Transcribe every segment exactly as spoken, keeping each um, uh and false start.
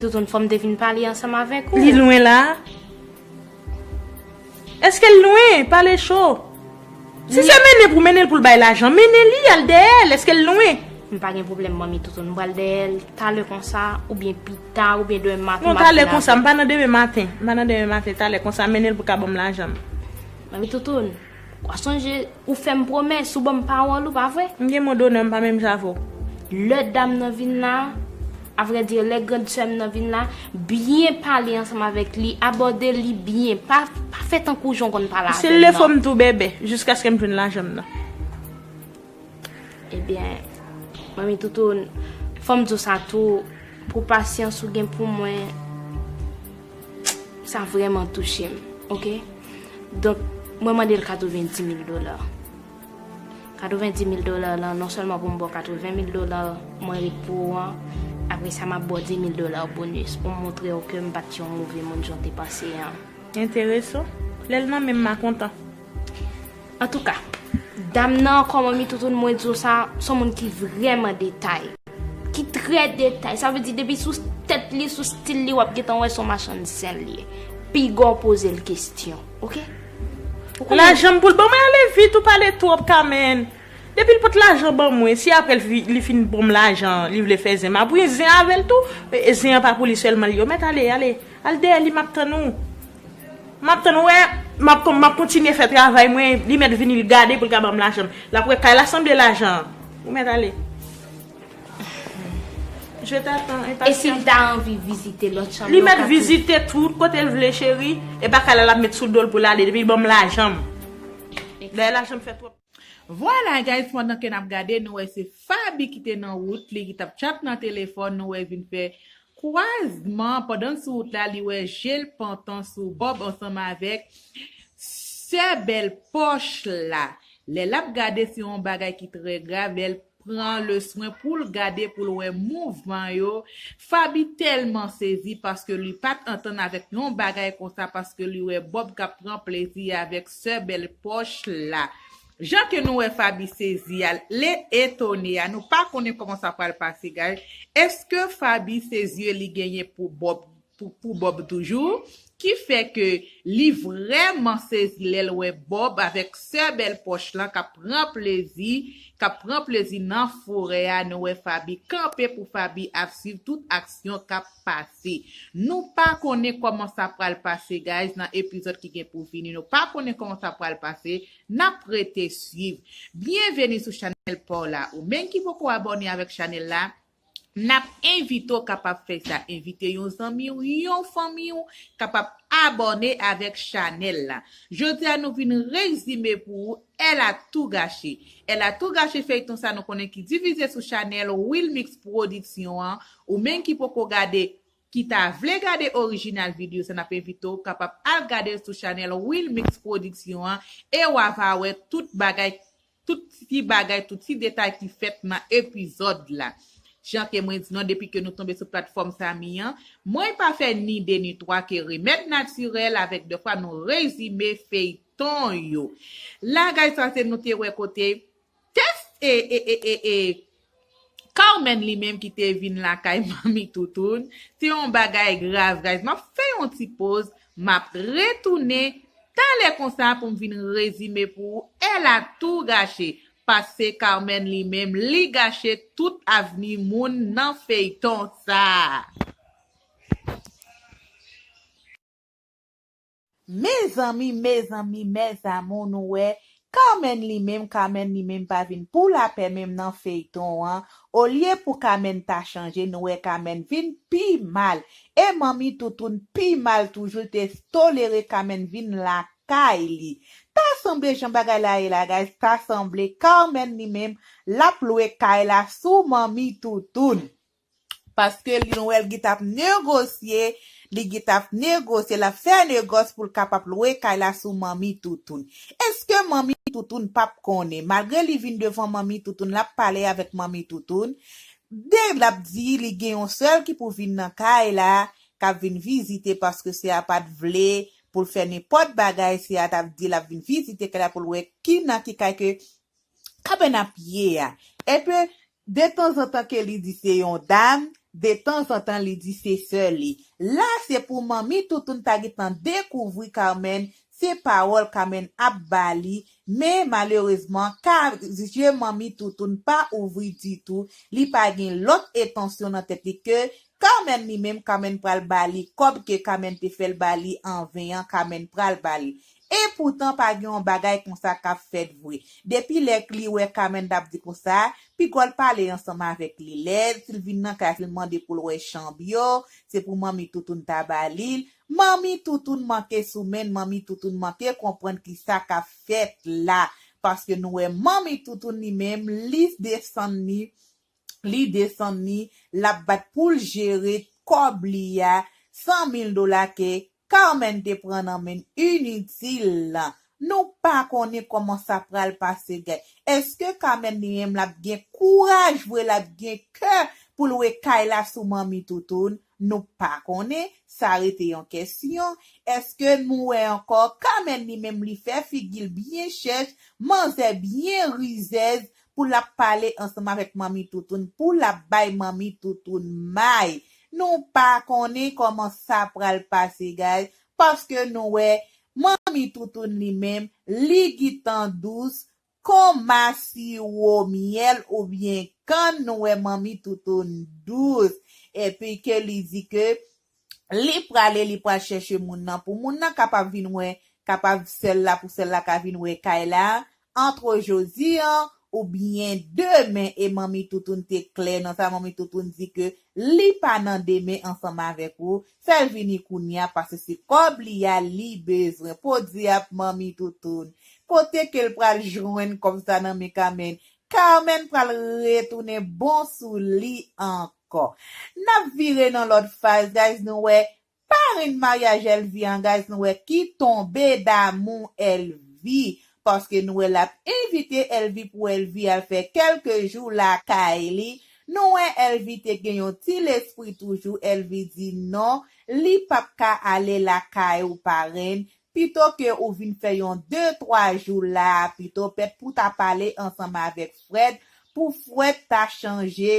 Toutoun, fò m te vin pale ansanm avèk ou. Li lwen la. Èske l lwen? Pale cho. Si se mennen pou mennen l pou l bay lajan, mennen li, al dèyè l. Èske l lwen? M pa gen pwoblèm, manmi Toutoun. M pral dèyè l talè konsa, oubyen pita, oubyen demen maten. Non, talè konsa, m pa nan demen maten. M pa nan demen maten, talè konsa, mennen l pou l ka ban m lajan m. Manmi Toutoun, w ap sonje, ou fè m pwomès, ou ban m pawòl ou, pa vre? M gen mo donè, m pa menm jan avè w. Lè dam nan vin la, avrèdi, lè grand sè m nan vin la, byen pale ansanm avèk li, abòde li byen, pa, pa fè tankou jan w konn pale avè m nan. Si l lè fò m tou bèbè, jiskaske m jwenn lajan m nan. Ebyen, manmi Toutoun, fò m di w sa tou, pou pasyans ou gen pou mwen, sa vrèman touche m, oke? Donk, mwen mande l katrevenndimil dola. Katrevenndimil dola lan, non sèlman pou m ba w katrevenmil dola mwen ret pou ou an, apre sa m ap ba w dimil dola bonis pou m montre w ke m pa t yon move moun jan w te panse an. Enteresan. Lè l nan men m, m a kontan. Antouka, dam nan ankò, manmi Toutoun, mwen di w sa, s on moun ki vrèman detay. Ki trè detay. Sa vle di depi sou tèt li, sou stil li, w ap gentan wè s on machann zen li ye. Piga w poze l kesyon. Oke? Ou konnen. Lajan m pou l ban mwen, ale vit, ou pale twòp, Carmen. Depi l pot lajan ban mwen, si apre l fi- li fin ban m lajan, li vle fè zen, m ap zen avè l tou. E, zen an pa pou li sèlman li ye. Ou mèt ale, ale. Al dèyè li, m ap tann ou. M ap tann ou, wè, m ap, m ap kontinye fè travay mwen, li mèt vini, li gade pou l ka ban m lajan m. L ap wè kay la sanble lajan an. Ou mèt ale. Je t'attends, e si l ta anvi vizite lòt chanm yo? Li mèt vizite tout kote l vle, cheri. E pa kay la l ap met sou do l pou l ale, depi l ban m lajan m. Dayè lajan m fè twòp. Vwala, guys, pandan ke n ap gade, nou wè se Faby ki te nan wout li, ki t ap tchat nan telefòn, nou wè vin fè kwazman, pandan l sou wout la, li wè je l pantan sou Bob ansanm avèk sè bèl pòch la. Lè l ap gade, se yon bagay ki trè grav, lè l pran le swen pou l gade, pou l wè mouvman yo. Faby tèlman sezi paske li pa t antann avèk yon bagay konsa, paske li wè Bob k ap pran plezi avèk sè bèl pòch la. Jan ke nou wè Faby sezi a, l etone a, nou pa konnen kòman sa pral pase, guys. Èske Faby se zye li genyen pou Bob, pou, pou Bob toujou? Ki fè ke li vrèman sezi lè l wè Bob avèk sè bèl pòch lan k ap pran plezi, k ap pran plezi nan forè a. Nou wè Faby kanpe pou Faby ap swiv tout aksyon k ap pase. Nou pa konnen kòman sa pral pase, guys, nan epizòd ki gen pou vini. Nou pa konnen kòman sa pral pase. N ap rete swiv. Byenveni sou chanèl pa w la. Ou menm ki poko abòne avèk chanèl la, n ap envite w kapab fè sa. Envite yon zanmi w, yon fanmi w kapab abòne avèk chanèl la. Jodi a, nou vin rezime pou ou Elle a tout gâché. Elle a tout gâché feyton sa nou konnen ki divize sou chanèl Wilmix Production an. Ou menm ki poko gade, ki ta vle gade orijinal videyo sa, n ap envite w kapab al gade l sou chanèl Wilmix Production an e w a va wè tout bagay, tout ti bagay, tout ti detay ki fèt nan epizòd la. Jan ke mwen di nou, depi ke nou tonbe sou platfòm Samy an, mwen pa fè ni de ni twa ke remèd natirèl avèk defwa nou rezime feyton yo. La, guys, sa se nou te wè kote tès e, e, e, e, e, Carmen li menm ki te vin lakay Manmi Toutoun. Se yon bagay grav, guys. M ap fè yon ti poz, m ap retounen. Talè konsa pou m vin rezime pou ou, Elle a tout gâché. Paske Carmen li menm, li gache tout avni moun nan feyton sa. Mezanmi, mezanmi, mes amours, nou wè, Carmen li menm, Carmen li menm pa vin pou lapè menm nan feyton an. Olye pou Carmen ta chanje, nou wè Carmen vin pi mal. E Manmi Toutoun pi mal toujou, l te tolere Carmen vin lakay li. Ta sanble jan bagay la ye la, guys, ta sanble Carmen li menm, l ap lwe kay la sou Manmi Toutoun. Paske li, nou wè l gentan ap negosye, li gentan ap negosye, l ap fè negòs pou l kapab lwe kay la sou Manmi Toutoun. Èske Manmi Toutoun p ap konnen? Malgre li vin devan Manmi Toutoun, l ap pale avèk Manmi Toutoun. De l ap di li gen yon sè l ki pou vin nan kay la, k ap vin vizite paske sè a pa t vle pou l fè nenpòt bagay, sè a t ap di l ap vin vizite kay la pou l wè ki nan ki kay ke Carmen ap ye a. Epi, detanzantan ke li di se yon dam, Detanzantan, li di se sè li. La, se pou Manmi Toutoun ta gentan dekouvri Carmen, se pawòl Carmen ap ba li, men malerezman, ka, zye Manmi Toutoun pa ouvri ditou, li pa gen lòt entansyon nan tèt li ke Carmen li menm, Carmen pral ba li kòb ke Carmen te fè l ba li an ven an, Carmen pral ba li. Epoutan, pa gen yon bagay konsa k ap fèt vre. Depi lè li wè Carmen t ap di konsa, piga l pale ansanm avèk li lèd, si l vin nan kay, si l mande pou l wè chanm yo, se pou Manmi Toutoun ta ba li l. Manmi Toutoun manke sou men, Manmi Toutoun manke konprann kisa k ap fèt la. Paske nou wè Manmi Toutoun li menm, li desann li, li desann li, l ap bat pou l jere kòb li a, san mil dola ke Carmen te pran nan men initil lan. Nou pa konnen kòman sa pral pase, guys. Èske Carmen li menm l ap gen kouraj vre, l ap gen kè pou l wè kay la sou Manmi Toutoun? Nou pa konnen, sa rete yon kèsyon. Èske nou wè ankò Carmen li menm li fè figi l byen chèch, manzè byen rizèz, pou l ap pale ansanm avèk Manmi Toutoun, pou l ap bay Manmi Toutoun may? Nou pa konnen kòman sa pral pase, guys, paske nou wè Manmi Toutoun li menm, li gentan dous, kòm siwo myèl oubyen kann, nou wè Manmi Toutoun dous. Epi ke li di ke li prale, li pral chèche moun nan pou moun nan kapab vin wè, kapab sè l la, pou sè l la ka vin wè kay la, antre jodi an oubyen demen. E Manmi Toutoun te klè nan sa, Manmi Toutoun di ke li pa nan demen ansanm avèk ou, fè l vini kounye a, paske se kòb li a li bezwen. Podyab, Manmi Toutoun, kote ke l pral jwenn kòb sa nan men Carmen? Carmen pral retounen bon sou li ankò. N ap vire nan lòt faz, guys, nou wè parenn maryaj Elvie an, guys, nou wè ki tonbe damou Elvie. Paske nou wè l ap envite Elvie pou Elvie al fè kèlke jou lakay li. Nou wè Elvie te gen yon ti lespri toujou. Elvie di non, li p ap ka ale lakay ou parenn. Pito ke ou vin fè yon de, twa jou la, pito pèt pou ta pale ansanm avèk Fred, pou Fred ta chanje,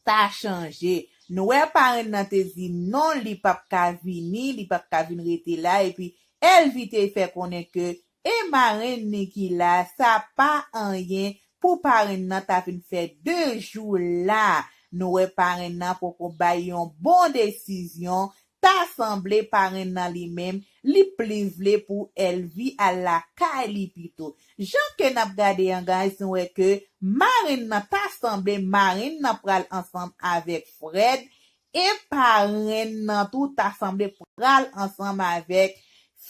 ta chanje. Nou wè parenn nan te di non, li p ap ka vini, li p ap ka vin rete la, epi Elvie te fè konnen ke e marenn li ki la, sa pa anyen pou parenn nan ta vin fè de jou la. Nou wè parenn nan poko bay yon bon desizyon, ta sanble parenn nan li menm, li plis vle pou Elvie al lakay li pito. Jan ke n ap gade an, guys, nou wè ke marenn nan ta sanble, marenn nan pral ansanm avèk Fred, e parenn nan tou ta sanble pral ansanm avèk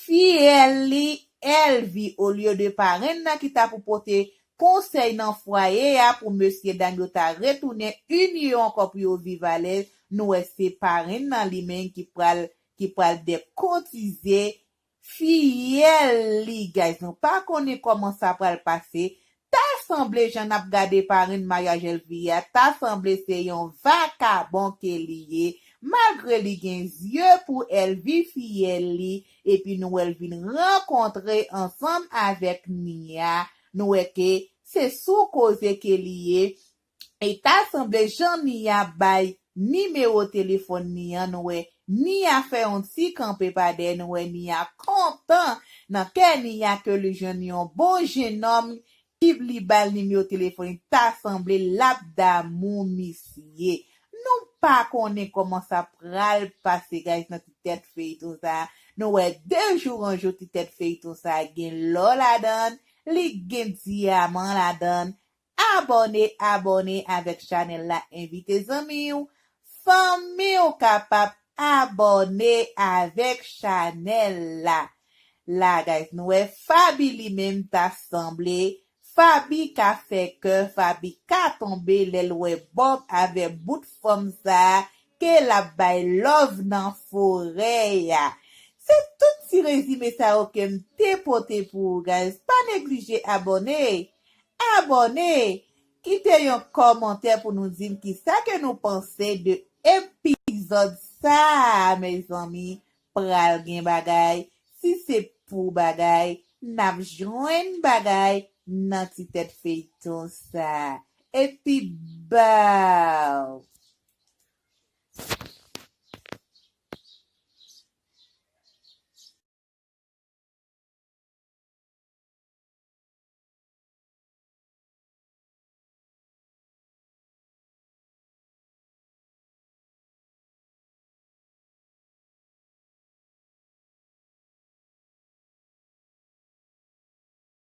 fiyèl li Elvie, olye de parenn nan ki ta pou pote konsèy nan fwaye a pou mesye dam yo ta retounen ini yo ankò pou yo viv alèz. Nou wè se parenn nan li menm ki pral, ki pral dekotize fiyèl li, guys. Nou pa konnen kòman sa pral pase. Ta sanble, jan n ap gade parenn maryaj Elvie a, ta sanble se yon vakabon ke li ye, malgre li gen zye pou Elvie fiyèl li, epi nou wè l vin rankontre ansanm avèk Nia, nou wè ke se sou koze ke li ye. E ta sanble jan Nia bay nimewo telefòn li an, nou wè Nia fè yon ti kanpe pa dèyè, nou wè Nia kontan nan kè Nia ke li jwenn yon bon jennonm ki li ba l nimewo telefòn li, ta sanble l ap damou misye. Nou pa konnen kòman sa pral pase, guys, nan ti tèt feyton sa. Nou wè de jou an jou ti tèt feyton sa gen lò ladan l, li gen dyaman ladan l. Abòne, abòne avèk chanèl la, envite zanmi w, fanmi w kapab abòne avèk chanèl la. La, guys, nou wè Faby li menm ta sanble. Faby ka fè kè, Faby ka tonbe lè l wè Bob avè bout fanm sa a ke l ap bay love nan forè a. Se tout ti rezime sa yo ke m te pote pou ou, guys. Pa neglije abòne. Abòne, kite yon kòmantè pou nou di m kisa ke nou panse de epizòd sa a, mezanmi. Pral gen bagay. Si se pou bagay, n ap jwenn bagay nan ti tèt feyton sa a. Epi, baw!